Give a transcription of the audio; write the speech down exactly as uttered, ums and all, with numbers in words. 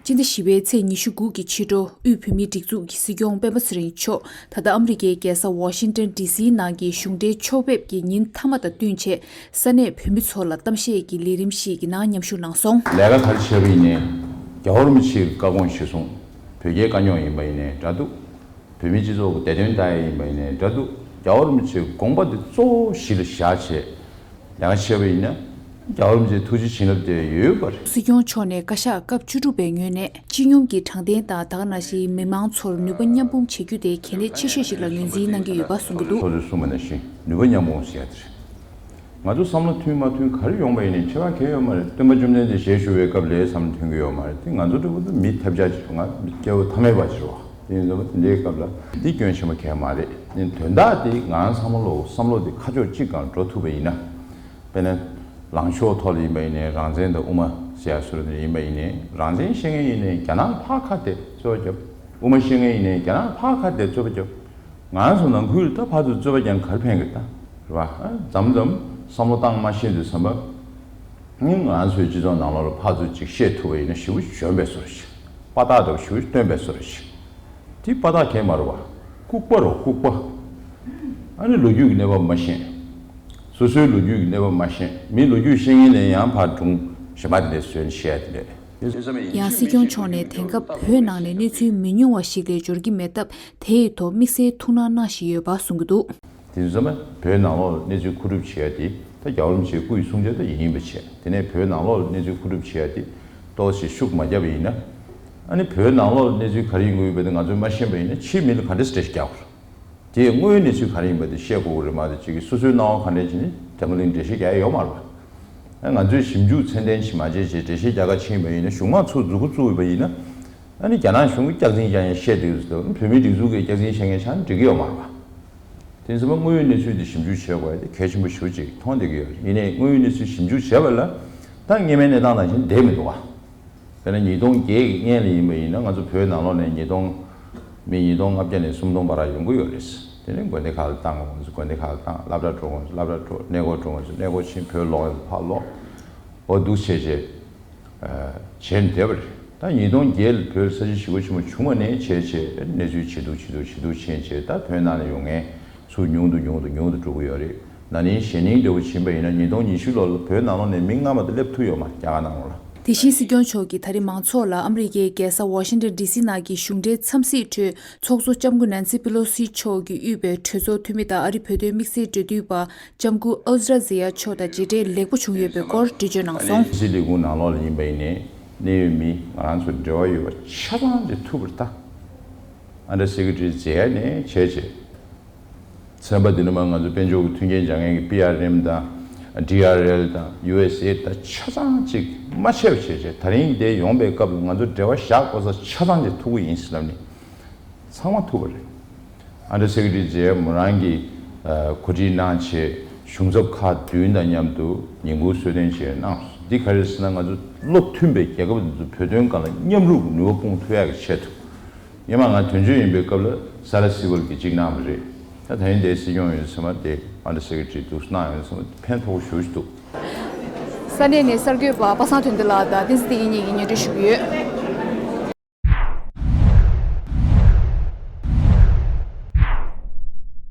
སྤྱི་ཟླ་བཞི་པའི་ཚེས་ཉི་ཤུ་དགུ་གི་ཕྱི་དྲོ། དབུས་བོད་མིའི་སྒྲིག་འཛུགས་ཀྱི་སྲིད་སྐྱོང་སྤེན་པ་ཚེ་རིང་མཆོག་ད་ལྟ་ཨ་མི་རི་ཀའི་རྒྱལ་ས་ཝ་ཤིང་ཏན་ཌི་སིའི་ནང་གི་གཞུང་འབྲེལ་ཕྱོགས་ཕེབས་ཀྱི་ཉིན་མཐའ་མ་དང་བསྟུན་ཆེད། ས་གནས་བོད་མི་ཚོ་ལ་གཏམ་བཤད་ཀྱི་ལས་རིམ་ཞིག་གི་ནང་མཉམ་ཞུགས་གནང་སོང་། ལས་ཀ་ག་རེ་བྱས་པ་ཡིན་ནའི། རྒྱལ་བ་རིན་པོ་ཆེའི་བཀའ་དགོངས་གཞིར་བཟུང་། བོད་རྒྱའི་དཀའ་རྙོག་ཡིན་པ་ཡིན་ནའི་འདྲ་འདུག་བོད་མིའི་སྤྱི་ཚོགས་ཀྱི་བདེ་དོན་ལྟ་ཡ་ཡིན་པ་ཡིན་ནའི་འདྲ་འདུག་རྒྱལ་བ་རིན་པོ་ཆེའི་དགོངས་པ་དེ་གཙོ་བོ་གཞི་ལ་བཞག་བྱས། ལས་ཀ་བྱས་པ་ཡིན་ན། རྒྱལ་བ་རིན་པོ་ཆེའི་ཐུགས་རྗེ་བྱིན་རླབས་དེ་ཡོད་པ་རེད། སྲིད་སྐྱོང་མཆོག་ནས་བཀའ་ཤག་སྐབས་བཅུ་དྲུག་པའི་ངོས་ནས། སྤྱི་སྙོམས་ཀྱི་དྲང་བདེན་དང་ད་ག་ནང་བཞིན་མི་མང་ཚོར་ནུས་པ་མཉམ་སྤུངས་བྱེད་རྒྱུ་དེ་གལ་གནད་ཆེ་ཤོས་ཤིག་ལ་ངོས་འཛིན་གནང་གི་ཡོད་པ་གསུངས་ཀྱི་འདུག་སོ་སོས་གསུངས་པ་ནང་བཞིན་ནུས་པ་མཉམ་སྤུངས་ཟེར་ཡ་དེ་རེད། ང་ཚོ་བསམ་བློ་མཐུན་མ་མཐུན་ག་རེ་ཡོང་པ་ཡིན་ནའི་ཁྱད་པར་གང་ཡང་ཡོད་མ་རེད། སྟོན་པ་བཅོམ་ལྡན་འདས་ཞལ་བཞུགས་པའི་སྐབས་ལ་བསམ་བློ་མཐུན་གྱི་ཡོད་མ་རེད་དེ། ང་ཚོ་འདྲ་བོ་དེ་མི་ཐབས་ཆག་ཅིག་རེད། ང་མི་སྐྱེ་བོ་ཐ་མལ་པ་ཅིག་རེད་བ། དེ་ཡིན་ཙང་དེ་འདྲའི་སྐབས་ལ་འདི་སྐྱོན་ཆེན་པོ་གང་ཡང་མ་རེད། དེ་དོན་དག་དེ་ང་རང་བསམ་བློ་བསམ་བློ་དེ་ཁ་ཕྱོགས་གཅིག་སྒང་འགྲོ་ཐུབ་པ་ཡིན་ན། དཔེར་ན། ལངས་ཕྱོགས་ཐོག་ལ་ཡིན་པ་ཡིན་ནའི་རང་བཙན་དང་དབུ་མ་ཟེར་ཡ་སུ་ར་ནས་ཡིན་པ་ཡིན་ནའི་རང་བཙན་བཤད་མཁན་ཡིན་ནའི་རྒྱ་ནག་ཕར་ཁ་གཏད་རྩོད་པ་རྒྱབ། དབུ་མ་བཤད་མཁན་ཡིན་ནའི་རྒྱ་ནག་ཕར་ཁ་གཏད་རྩོད་པ་རྒྱབ། ང་རང་ཚོ་ནང་ཁུལ་ད་ཕར་ཚུར་རྩོད་པ་རྒྱག་ག་རེ་ཕན་གི་ད། རེད་བ། མཚམས་མཚམས་བསམ་བློ་བཏང་མ་ཤེས་དུས་ཙམ་པ། ང་རང་ཚོའི་སྤྱི་ཚོགས་ནང་ལོགས་ལ་ཕར་ཚུར་ཅིག་བཤད་ཐུབ་པ་ཡིན་ན་ཞེ་པོ་འཇོན་པའི་བཟོ་འདྲ་ཞིག་དཔའ་རྟགས་འདྲ་བོ་ཞེ་པོ་སྟོན་པའི་བཟོ་འདྲ་ཞིག་དེ་དཔའ་རྟགས་གང་ཡང་མ་རེད་བ། ལྐུགས་པ་རེད་བ་ལྐུགས་པ། ཨ་ནི་ལོ་རྒྱུས་ཀྱི་གནས་བབ་མ་ཤེས། སོ་སོའི་ལོ་རྒྱུས་ཀྱི་གནས་བབ་མ་ཤེས། མི་ལོ་རྒྱུས་ཤེས་མཁན་ལ་ཡང་ཕར་སྒྲུང་གཞན་པ་དེ་འདྲ་བཟོས་ནས་བཤད་ཡ་དེ་འདྲ། ཡང་སྲིད་སྐྱོང་མཆོག་ནས་དེང་སྐབས་བོད་ནང་ནས་གནས་ཚུལ་མི་ཉུང་བ་ཞིག་ལས་འབྱོར་གྱི་མེད་སྟབས། དེ་ཡི་ཐོག་དམིགས་བསལ་ཐུགས་སྣང་གནང་བཞིན་ཡོད་པ་གསུངས་ཀྱི་འདུག་དེ་ཚོ་ཚང་མ་བོད་ནང་ལོགས་ལ་གནས་ཚུལ་མཁོ་སྒྲུབ་བྱེད་ཡ་དེ་ད་རྒྱལ་བ་རིན་པོ་ཆེའི་སྐུ་ཡི་གསུང་བྱ་ད་ཡིན་པ་བྱས། དེ་ནས་བོད་ནང་ལོགས་ལ་གནས་ཚུལ་མཁོ་སྒྲུབ་བྱེད་ཡ་དེ་ཏོག་ཙམ་ཤུགས་མ་བརྒྱབ་པ་ཡིན་ན། ཨ་ནི་བོད་ནང་ལོགས་ལ་གནས་ཚུལ་ག་རེ་ཡིན་དགོས་ཡོད་པ་དེ་ང་ཚོས་མ་ཤེས་པ་ཡིན་ན་ཕྱིའི་མི་ལ་ག་འདྲ་འགྲེལ་བཤད་རྒྱག་དགོས་རེད། དེས་དངོས་ཡོད་གནས་ཚུལ་ག་རེ་ཡིན་པ་དེ་བཤད་དགོས་ཀྱི་རེད་མ་གཏོགས་ཅིག་གིས་སོ་སོའི་སྣང་བ་ག་འདྲ་བྱས་ནས་འཛམ་བུ་གླིང་འགྲེལ་བཤད་རྒྱག་ཡ་ཡོད་མ་རེད་པ། ཨ་ང་ཚོས་ཞིབ་འཇུག་ཚད་ལྡན་ཞིག་མ་བྱས་བྱས་འགྲེལ་བཤད་རྒྱག་ག་ཕྱིན་པ་ཡིན་ན། གཞུང་མང་ཚོ་མཛུབ་གུ་བཙུགས་ཡོད་པ་ཡིན་ན། ཨ་ནི་རྒྱ་ནག་གཞུང་གིས་སྐྱག་རྫུན་རྐྱང་རྐྱང་བཤད་བསྡད་ཡོད་ཟེར། བོད་མིའི་སྒྲིག་འཛུགས་ཀྱིས་སྐྱག་རྫུན་བཤད་མཁན་ཆགས་ན་འགྲིག་གི་ཡོད་མ་རེད་པ། དེ་ཚོ་དངོས་ཡོད་གནས་ཚུལ་དེ་ཞིབ་འཇུག་བྱེད་དགོས་ཡ་དེ་གལ་ཆེན་པོ་ཞེ་པོ་ཅིག་མཐོང་བསྡད་ཀྱི་ཡོད་རེད། ཡིན་ནའི་དངོས་ཡོད་གནས་ཚུལ་ཞིབ་འཇུག་བྱས་པ་ལ་ད་སྔོན་མའི་གནས་སྟངས་ནང་བཞིན་བསྡད་མི་འདུག་ག་དཔེར་ན་ཉིས་སྟོང་བརྒྱད་ཀྱི་སྔོན་ལ་ཡིན་པ་ཡིན་ན་ང་ཚོ་བོད་ནང་ལོགས་ནས་ཉིས་སྟོང་། མི་ཉིས་སྟོང་ལྔ་བརྒྱ་ནས་སུམ་སྟོང་བར་ཡོང་གི་ཡོད་རེད། དེ་ནས་དགོན་སྡེ་ཁག་ལ་བཏང་དགོས་ཚོ་དགོན་སྡེ་ཁག་ལ་བཏང་། སློབ་གྲྭ་འགྲོ་དགོས་ཚོ་སློབ་གྲྭ་འགྲོ། གནས་སྐོར་འགྲོ་དགོས་ཚོ་གནས་སྐོར་ཕྱིན། བོད་ལོག་ཡོང་ཚོ་ཕར་ལོག་འོ་འདུག་བྱས་བྱས། བྱས་ནས་བསྡད་པ་རེད། ད་ཉིས་སྟོང་བརྒྱད་ལ་བོད་ས་ཆ་ཞེ་པོ་ཆེན་པོ་བྱུང་བ་ནས་བྱས་བྱས་གནས་ཚུལ་ཇེ་སྡུག་ཇེ་སྡུག་ཇེ་སྡུག་ཕྱིན་བྱས། ད་བོད་ནང་ལ་ཡོང་མཁན་ཚོ་ཉུང་དུ་ཉུང་དུ་ཉུང་དུ་འགྲོ་གི་ཡོད་རེད། ན་ནིང་གཞེས་ནིང་འདྲ་བོ་ཕྱིན་པ་ཡིན་ན་ཉིས་སྟོང་ཉི་ཤུ་ལོ་ལ་བོད་ནང་ལོགས་ནས་མི་སྔ་མ་དང་སླེབས་ཐུབ་ཡོད་མ་རེད། རྒྱ་གར་ནང་ལོགས་ལ། དེ་བཞིན་སྲིད་སྐྱོང་མཆོག་གིས་ད་རེས་མང་ཚོགས་ལ་ཨ་མི་རི་ཀའི་རྒྱལ་ས་ཝ་ཤིང་ཏན་ཌི་སི་ནང་གི་གཞུང་འབྲེལ་འཚམས་གཟིགས་ཁྲོད། ཚོགས་གཙོ་ལྕམ་སྐུ་ནན་སི་པི་ལོ་སི་མཆོག་གིས་དབུས་པའི་གྲོས་ཚོགས་འཐུས་མི་དང་ཨ་རི་བོད་དོན་དམིགས་བསལ་འབྲེལ་མཐུད་པ་ལྕམ་སྐུ་ཨོ་ཛི་ར་ཛི་ཡ་མཆོག་དང་མཇལ་འཕྲད་ལེགས་པོ་བྱུང་ཡོད་པའི་སྐོར་འགྲེལ་བརྗོད་གནང་སོང་། སྲིད་ལས་ཁུངས་ནང་ལོགས་ལ་ཡིན་པ་ཡིན་ནའི་གནད་ཡོད་མི་ང་རང་ཚོ་འབྲེལ་བ་ཡོད་པ་ཆ་ཚང་ཅིག་ཐུག་པ་རེད་ད། ཨན་ཌར་སེ་ཀེ་ཊ་རི་མཛད་ནས་བྱས་བྱས། ཚན་པ་འདི་ནས་མར་ང་ཚོ་དཔལ་འབྱོར་གྱི་མཐུན་རྐྱེན་སྦྱར་མཁན་གྱི་པི་ཨར་ཨེམ་དང་ཌི་ཨར་ཨེལ་དང་ཡུ་ཨེས་ཨེ་ཌི་དང་ཆ་ཚང་གཅིག་མ་ཆད་པ་བྱས་བྱས། ད་རིང་འདིར་ཡོང་པའི་སྐབས་ལ་ང་ཚོ་འབྲེལ་བ་བཞག་དགོས་ས་ཆ་ཚང་གཅིག་ཐུག་གི་ཡིན་ཟེར་ལབ་ནས་ཚང་མ་ཐུག་པ་རེད། ཨན་ཌར་སེ་ཀེ་ཊ་རི་མཛད་མོ་རང་གིས་གོ་སྒྲིག་གནང་བྱས། གཞུང་ཚབ་ཁག་བདུན་དང་མཉམ་དུ་ཉིན་གུང་གསོལ་སྟོན་བྱས་གནང་སོང་། འདི་ག་རེ་ཟེར་ན་ང་ཚོ་བློ་མཐུན་པའི་རྒྱལ་ཁབ་འདི་ཚོ་བོད་དོན་སྒང་ལ་མཉམ་རུབ་ནུས་པ་སྤུངས་ཐུབ་ཡག་གི་ཆེད་དུ། སྔོན་མ་ང་དོན་གཅོད་ཡིན་པའི་སྐབས་ལ་ས་ར་སི་བལ་གྱིས་གཅིག་གནང་བ་རེད། ད་ད་ཡིན་དེ་སྲིད་སྐྱོང་ཡིན་ཙང་དེ་ཨན་ཌར་སེ་ཀེ་ཊ་རི་འདུག་གནང་ཡོད་ཙང་ཕན་ཐོགས་ཞེ་པོ་ཅིག་འདུག་ས་གནས་ནས་གསར་འགོད་པ་པ་སངས་དོན་ལྡན་ལགས་དང་བསྟན་འཛིན་བདེ་སྐྱིད་གཉིས་ཀྱིས་སྙན་སྒྲོན་ཞུ་གི་ཡོད།